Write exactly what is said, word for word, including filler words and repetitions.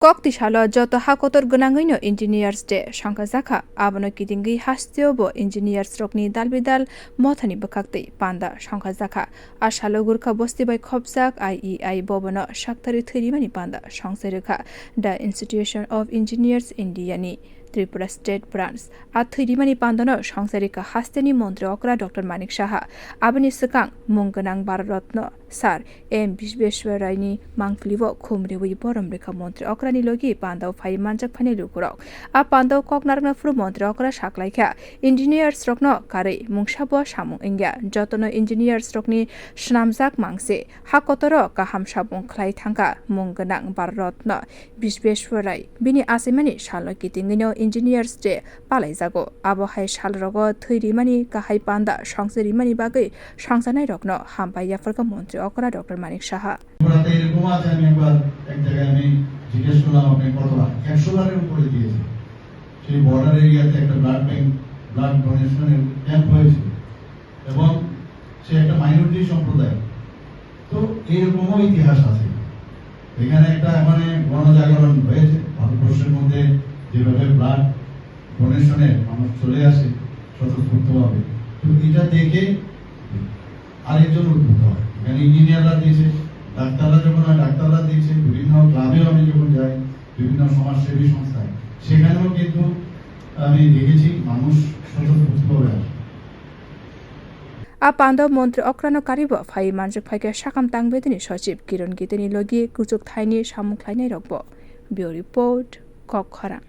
Kokti salo joto ha kotor gwnangwino Engineers Day songkhajakha, abono kitingwi hasteo bo engineers rokni dal bidal mothani bwkhaktwi panda songkhajakha. A salo Gurkha bosti bai khopjak I E I bobono saktari thwirimani panda songchai rwkha The Institution of Engineers India ni Tripura State Branch. A thwirimani pandano songchai rwkha hasteni montri okra Doctor Manik Saha. Aboni swkang mung gwnang Bharat Ratna Sir M Bisveswaraini mangpili o khum riwi borom rwkha montri okrani logi pandao phai manjak phainai lukurok. A pandao kok narwkna phuru montri okra saklaikha, engineers rokno karwi mungsa bo samung wngya, jotono engineers rokni swnamjak mangse ha kotoro kaham samung khlai thangkha mung gwnang Bharat Ratna Bisveswarai. Bini achaimani salno kitingwino Engineers Day palaijago. Abo hai salrogo thwi rimani kahai panda songchai rimani bagwi songchanairokno hambai yapharkha montri okra Doctor Manik Saha. ওরা তো এরকম আছে, আমি একবার এক জায়গায় আমি জিজ্ঞেস করলাম, "আপনি কতবার?" "একশো বারের উপরে দিয়েছে।" সেই বর্ডার এরিয়াতে একটা ব্লাড ব্যাংক, ব্লাড ডোনেশনের ক্যাম্প হয়েছিল এবং সে একটা মাইনরিটি সম্প্রদায়। তো এইরকমও ইতিহাস আছে। এখানে একটা মানে গণজাগরণ হয়েছে ভারতবর্ষের মধ্যে, যেভাবে ব্লাড ডোনেশনে মানুষ চলে আসে স্বতঃস্ফূর্তভাবে। তো এটা দেখে আরেকজন উদ্বুদ্ধ হয়। এখানে ইঞ্জিনিয়াররা দিয়েছে, ডাক্তাররা যখন হয়, ডাক্তাররা দিয়েছে, বিভিন্ন ক্লাবেও আমি যখন যাই, বিভিন্ন সমাজসেবী সংস্থায়, সেখানেও কিন্তু আমি দেখেছি মানুষ স্বতঃস্ফূর্তভাবে আসে। A pando montri okrano karibo phai manjak phaikha sakam tangbedini sochib Kiron Giteni logi kuchuk thaini samung khlainairokbo. Bureau Report, Kokkhorang.